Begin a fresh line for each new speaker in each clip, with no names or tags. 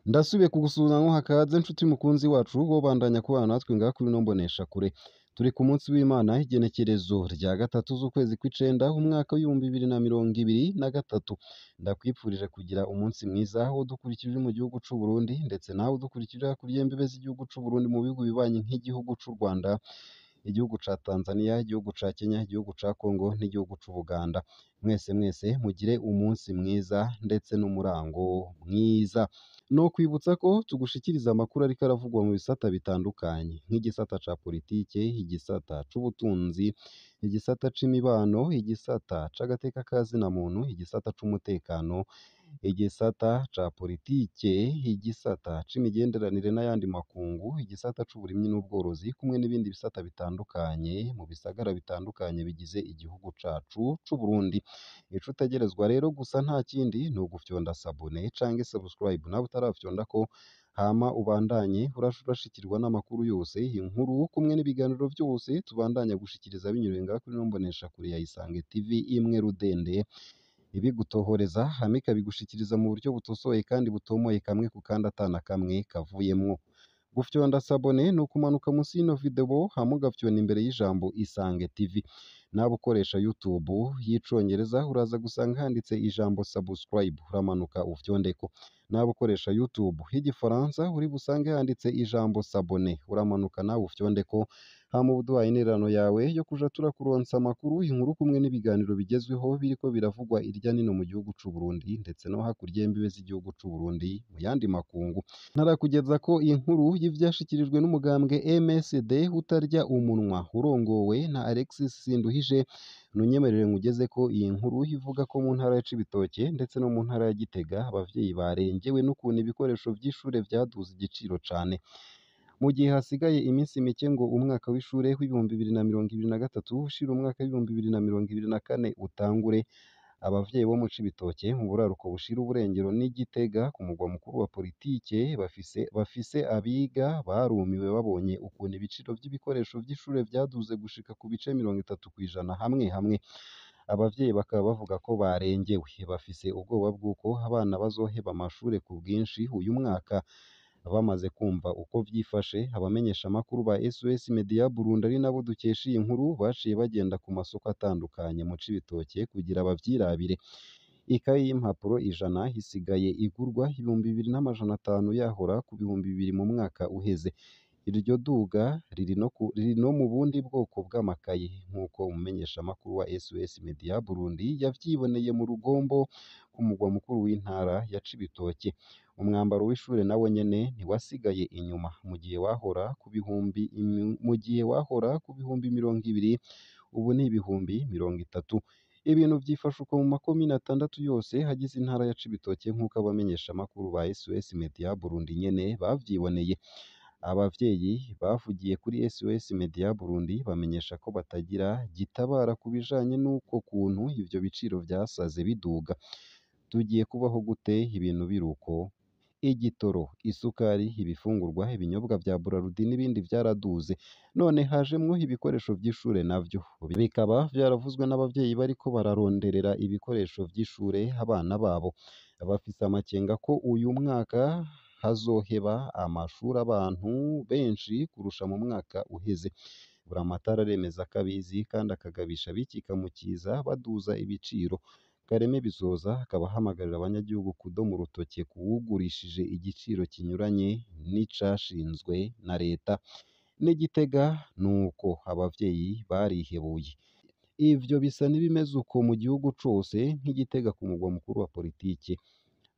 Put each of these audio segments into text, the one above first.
Ndasubiye kugusuhuza nkuha kaze nshuti mukunzi wacu wobandanya kubana natwe ngaha kuri ino mboneshakure. Turi ku munsi w'Imana, igenekerezo rya 3 z'ukwezi kw'icenda, umwaka w'2023. Ndakwipfurije kugira umunsi mwiza udukurikira uri mu gihugu c'u Burundi, ndetse nawe udukurikira hakurya y'imbibe z'igihugu c'u Burundi mu bihugu bibanyi nk'igihugu c'u Rwanda, igihugu ca Tanzania, igihugu ca Kenya, igihugu ca Congo n'igihugu c'u Buganda. Mwese mwese mugire umunsi mwiza ndetse n'umurango mwiza. Nokwibutsa ko tugushikiriza amakuru ariko aravugwa mu bisata bitandukanye nk'igisata ca politike, igisata c'ubutunzi, igisata c'imibano, igisata c'agateka ka zina muntu, igisata c'umutekano, igisata ca politike, igisata c'imigenderanire n'ayandi makungu, igisata c'uburimyi n'ubworozi, kumwe n'ibindi bisata bitandukanye mu bisagara bitandukanye bigize igihugu cacu c'u Burundi. Ico utegerezwa rero gusa nta kindi ni ugufyonda sabone canke subscribe nawe utarafyondako, hama ubandanye urashikirwa n'amakuru yose, inkuru kumwe n'ibiganiro vyose tubandanya gushikiriza binyuriye ngaha kuri ino mboneshakure ya Isange TV imwe rudende, ibigutohoreza hama ikabigushikiriza mu buryo butosoye kandi butomoye, kamwe ku kandi atana kamwe kavuyemwo. Gufyonda sabone ni ukumanuka munsi y'ino video hama ugafyonda imbere y'ijambo Isange TV. Nawe ukoresha YouTube y'icongereza uraza gusanga handitse ijambo subscribe, uramanuka ufyondeko. Nawe ukoresha YouTube y'igifaransa uri busange handitse ijambo s'abonner, uramanuka nawe ufyondeko, hama uba uduhaye intererano yawe yo kuja turakuronsa amakuru, inkuru kumwe n'ibiganiro bigezweho biriko biravugwa irya nino mu gihugu c'u Burundi ndetse no hakurya y'imbibe z'igihugu c'u Burundi mu yandi makungu. Ntarakugeza ko inkuru y'ivyashikirijwe n'umugambwe MSD utarya umunwa urongowe na Alexis Sinduhije, nunyemerere nkugeze ko iyi nkuru ivuga ko mu ntara ya Cibitoke ndetse no mu ntara ya Gitega abavyeyi barengewe n'ukuntu ibikoresho vy'ishure vyaduze igiciro cane. Mu gihe hasigaye iminsi mike ngo umwaka w'ishure w'2023 ushira umwaka w'2024 utangure, abavyeyi bo mu Cibitoke mu buraruko bushira uburengero n'i Gitega ku mugwa mukuru wa politike bafise abiga barumiwe babonye ukuntu ibiciro vy'ibikoresho vy'ishure vyaduze gushika ku bice 30% hamwe hamwe. Abavyeyi bakaba bavuga ko barengewe, bafise ubwoba bw'uko abana bazoheba amashure ku bwinshi uyu mwaka. Bamaze kumva uko vyifashe, abamenyeshamakuru ba SOS Media Burundi ari nabo dukesha iyi nkuru baciye bagenda ku masoko atandukanye mu Cibitoke kugira bavyirabire. Ikaye y'impapuro 100 isigaye igurwa 2500 yahora ku 2000 mu mwaka uheze. Iryo duga riri no mu bundi bwoko bw'amakaye nk'uko umumenyeshamakuru wa SOS Media Burundi yavyiboneye mu Rugombo ku mugwa mukuru w'intara ya Cibitoke. Umwambaro w'ishure nawo nyene ntiwasigaye inyuma, mu gihe wahora ku bihumbi 20, ubu ni 30,000. Ibintu vyifashe uko mu makomine 6 yose agize intara ya Cibitoke nk'uko abamenyeshamakuru ba SOS Media Burundi nyene bavyiboneye. Abavyeyi bavugiye kuri SOS Media Burundi bamenyesha ko batagira gitabara ku bijanye n'uko kuntu ivyo biciro vyasaze biduga. Tugiye kubaho gute ibintu biruko? Igitoro, isukari, ibifungurwa, ibinyobwa vya Braludi n'ibindi vyaraduze, none hajemwo ibikoresho vy'ishure navyo bikaba vyaravuzwe n'abavyeyi bariko bararonderera ibikoresho vy'ishure abana babo. Bafise amakenga ko uyu mwaka hazoheba amashure abantu benshi kurusha mu mwaka uheze. Buramatari aremeza ko abizi kandi akagabisha abikika mu kiza baduza ibiciro. Kareme Bizoza akaba ahamagarira abanyagihugu kudoma urutoke kuwugurishije igiciro kinyuranye n'icashinzwe na leta. N'i Gitega nuko abavyeyi barihebuye. Ivyo bisa n'ibimeze uko mu gihugu cose nk'i Gitega ku mugwa mukuru wa politike,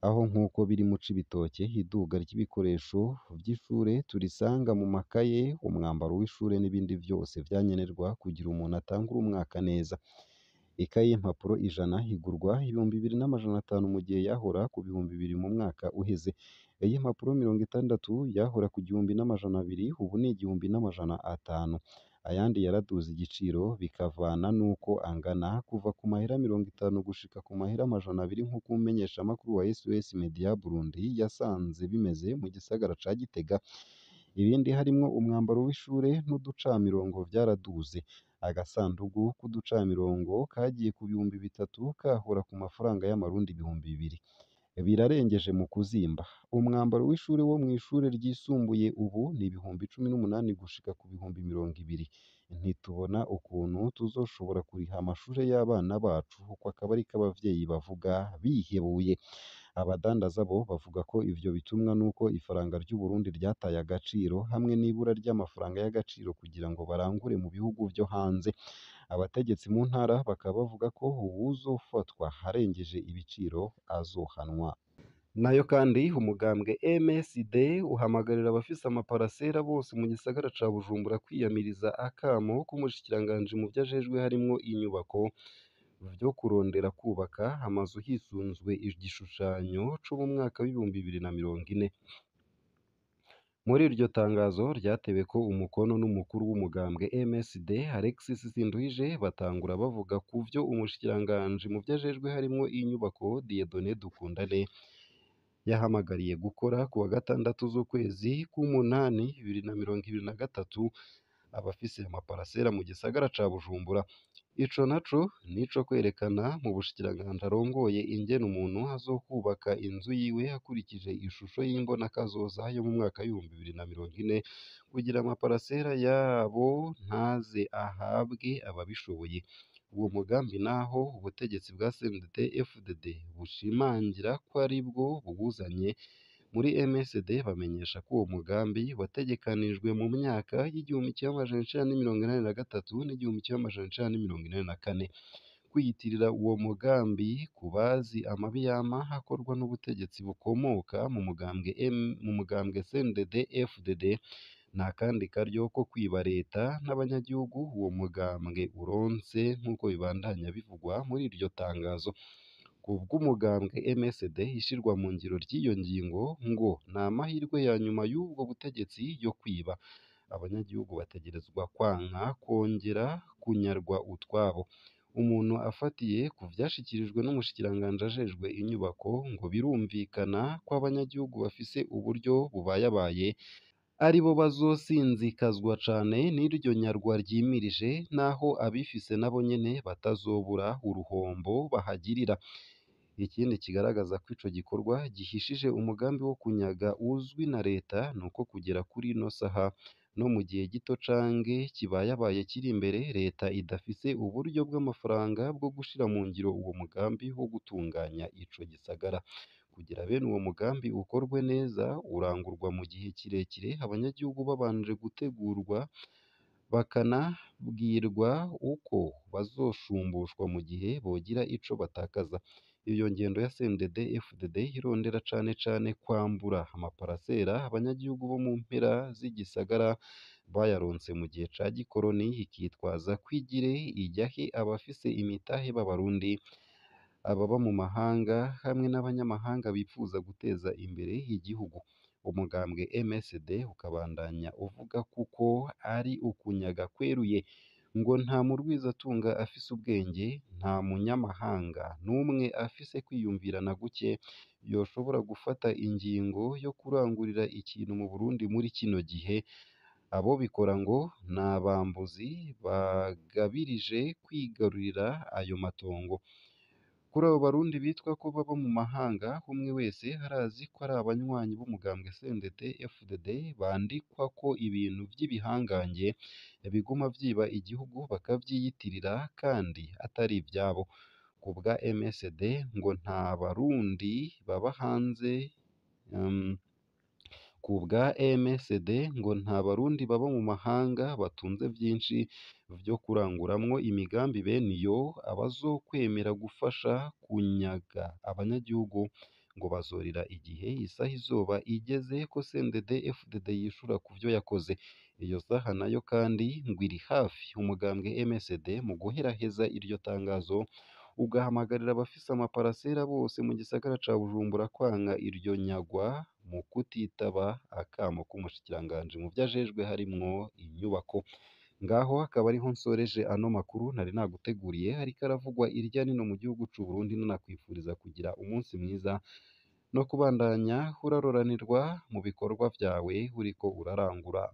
aho nk'uko biri mu Cibitoke iduga ry'ibikoresho vy'ishure turisanga mu makaye, umwambaro w'ishure n'ibindi vyose vyankenerwa kugira umuntu atangure umwaka neza. Ikaye y'impapuro 100 igurwa 2500 mu gihe yahora ku 2000 mu mwaka uheze. Iy'impapuro 60 yahora ku 1200, ubu ni 1500. Ayandi yaraduze igiciro bikavana n'uko angana, kuva ku mahera 50 gushika ku mahera 200 nk'uko umumenyeshamakuru wa SOS Media Burundi yasanze bimeze mu gisagara ca Gitega. Ibindi harimwo umwambaro w'ishure n'uducamirongo vyaraduze. Agasandugu k'uducamirongo kagiye ku 3000 kahora ku mafaranga y'amarundi 2000. Birarengeje mu kuzimba. Umwambaro w'ishure wo mw'ishure ryisumbuye ubu ni 18,000 gushika ku 20,000. Ntitubona ukuntu tuzoshobora kuriha amashure y'abana bacu, uko akaba ariko abavyeyi bavuga bihebuye. Abadandaza bo bavuga ko ivyo bitumwa n'uko ifaranga ry'Uburundi ryataye agaciro hamwe n'ibura ry'amafaranga y'agaciro kugira ngo barangure mu bihugu vyo hanze. Abategetsi mu ntara bakaba bavuga ko uwuzofatwa arengeje ibiciro azohanwa. Nayo kandi umugambwe MSD uhamagarira abafise amaparasera bose mu gisagara ca Bujumbura kwiyamiriza akamo k'umushikiranganji mu vyo ajejwe harimwo inyubako vyo kurondera kubaka amazu hisunzwe igishushanyo co mu mwaka w'2040. Muri iryo tangazo ryateweko umukono n'umukuru w'umugambwe MSD Alexis Sinduhije, batangura bavuga ku vyo umushikiranganji mu vyo ajejwe harimwo inyubako Dieudonné Dukundane yahamagariye gukora ku wa gatandatu z'ukwezi k'umunani 2023 abafise amaparasera mu gisagara ca Bujumbura. Ico naco nico kwerekana mu bushikiranganji arongoye ingene umuntu azokubaka inzu yiwe akurikije ishusho y'imbonakazoza yo mu mwaka w'2040 kugira amaparasera yabo ntaze ahabwe ababishoboye. Uwo mugambi naho ubutegetsi bwa CNDD-FDD bushimangira ko aribwo buwuzanye, muri MSD bamenyesha ko uwo mugambi wategekanijwe mu myaka y'1983 n'1984. Kwiyitirira uwo mugambi ku bazi amabi yama akorwa n'ubutegetsi bukomoka mu mugambwe CNDD-FDD nta kandi karyo ko kwiba leta n'abanyagihugu uwo mugambwe uronse nk'uko bibandanya bivugwa muri iryo tangazo. Kubw'umugambwe MSD, ishirwa mu ngiro ry'iyo ngingo ngo ni amahirwe ya nyuma y'ubwo butegetsi yo kwiba. Abanyagihugu bategerezwa kwanka kongera kunyarwa utwabo. Umuntu afatiye ku vyashikirijwe n'umushikiranganji ajejwe inyubako ngo birumvikana ko abanyagihugu bafise uburyo bubayabaye aribo bazosinzikazwa cane n'iryo nyarwa ryimirije, naho abifise nabo nyene batazobura uruhombo bahagirira. Ikindi kigaragaza ko ico gikorwa gihishije umugambi wo kunyaga uzwi na leta nuko kugera kuri ino saha no mu gihe gito canke kibayabaye kiri imbere, leta idafise uburyo bw'amafaranga bwo gushira mu ngiro uwo mugambi wo gutunganya ico gisagara. Kugira bene uwo mugambi ukorwe neza, urangurwa mu gihe kirekire abanyagihugu babanje gutegurwa bakanabwirwa uko bazoshumbushwa mu gihe bogira ico batakaza. Iyo ngendo ya CNDD-FDD irondera cane cane kwambura amaparasera abanyagihugu bo mu mpera z'igisagara bayaronse mu gihe ca gikoroni, ikitwaza ko igire ijahe abafise imitahe b'Abarundi, ababa mu mahanga hamwe n'abanyamahanga bipfuza guteza imbere igihugu. Umugambwe MSD ukabandanya uvuga kuko ari ukunyaga kweruye, ngo nta murwizatunga afise ubwenge, nta munyamahanga n'umwe afise kwiyumvira na guke yoshobora gufata ingingo yo kurangurira ikintu mu Burundi muri kino gihe. Abobikora ngo ni abambuzi bagabirije kwigarurira ayo matongo. Kuri abo Barundi bitwa ko baba mu mahanga, umwe wese arazi ko ari abanywanyi b'umugambwe CNDD-FDD bandikwa ko ibintu vy'ibihangange biguma vyiba igihugu bakavyiyitirira kandi atari ivyabo. Kubwa MSD ngo nta Barundi baba hanze Kubwa MSD ngo nta Barundi baba mu mahanga batunze vyinshi vyo kuranguramwo imigambi bene iyo, abazokwemera gufasha kunyaga abanyagihugu ngo bazorira igihe isaha izoba igeze ko CNDD-FDD yishura kuvyo yakoze. Iyo saha nayo kandi ngo iri hafi. Umugambwe MSD mu guheraheza iryo tangazo ugahamagarira abafise amaparasera bose mu gisagara ca Bujumbura kwanka iryo nyagwa mu kutitaba akamo k'umushikiranganji mu vyo ajejwe harimwo inyubako. Ngaho akaba ariho nsoreje ano makuru nari naguteguriye, ariko aravugwa irya nino mu gihugu c'u Burundi. Nanakwifuriza kugira umunsi mwiza no kubandanya uraroranirwa mu bikorwa vyawe uriko urarangura.